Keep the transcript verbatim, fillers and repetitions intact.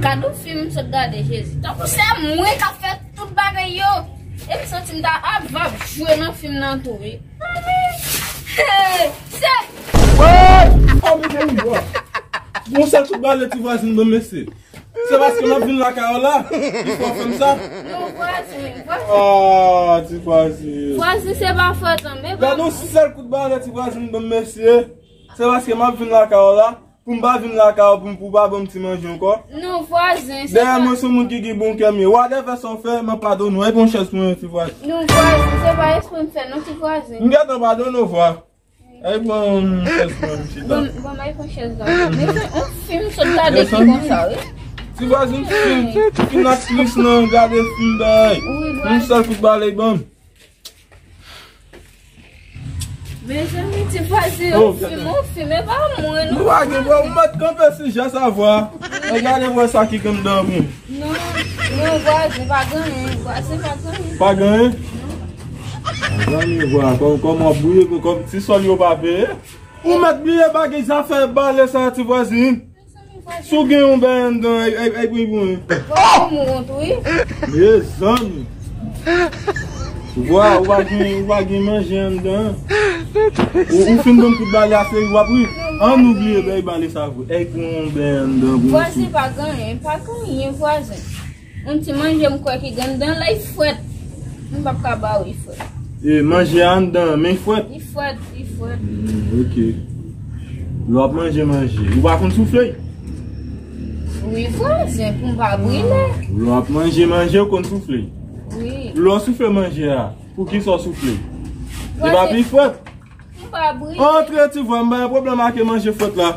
Gade yon fim m sot gade, Jezi. Tankou se mwen k ap fè tout bagay yo. E m santi m ta ap va jwe nan fim nan tou, wi. Hey, se Woy! Oh, mesye, wi, woy. Yon sèl kout bale ti vwazin ban m, mesye. Se paske m ap vin lakay ou la, li fè w fè m sa? Non, vwazin, vwazin. Ah, ti vwazin. Vwazin, se pa fòt an, men pa. Gade yon sèl kout bale ti vwazin ban m, mesye. Se paske m ap vin lakay ou la, pou m pa vin lakay ou, pou m, pou w pa ban m ti manje ankò. Non, vwazin, se pa. Dèyè mwen, se yon moun ki gen bon kè m ye. Whatever sa w fè, m ap padone w. Epi yon chèz pou mwen, ti vwazin. Non, vwazin, se pa espre m fè, non, ti vwazin. M gentan padone w, vwa. Ay, bon, chèz mwen, m chita. Bon, bon, bay pran chèz la. Men se yon fim sot gade ki konsa, wi. Ti vwazin, fim, fim aktris nan, gade fim, bay. Wi, vwazin. Yon sèl kout bale ban m. Mezanmi, ti vwazin, yon fim, yon fim, e pa mwen, non. Nou pa gen, bon, ou mèt kanpe sijè sa, vwa. Gade vwa sa ki gen anndan pou m. Non, non, vwazin, pa gen anyen, vwazin, pa gen anyen. Pa gen anyen? Mezanmi, vwa, kòm, kòm w ap bouye, kòm ti sòl yo pa peye. Ou mèt bliye bagay zafè bale sa, ti vwazin. Si w gen yon bèy anndan, ay, ay, ay, pou, pou. Vwazin, m wont, wi. Mezanmi. Vwa, ou pa gen, ou pa gen manje anndan. Ou, ou fin ban m kout bale a, se w ap ri. An nou bliye bèy bale sa vre. Ay, pou yon bèy anndan, pou yon. Vwazin, pa gen anyen, pa gen anyen, vwazin. Yon ti manje m kwè ki gen anndan la, li frèt. M p ap ka ba ou, li frèt. E, manje a anndan, men li frèt? Li frèt, li frèt. Hmm, ok. Lè w ap manje manje, ou pa konn soufle? Wi, vwazin, pou m pa brile. Lè w ap manje manje, ou konn soufle? Wi. Lè w soufle manje a, poukisa w soufle? Li pa pi frèt? M pa brile. Antre, ti vwa, m pa gen pwoblèm ak manje frèt la.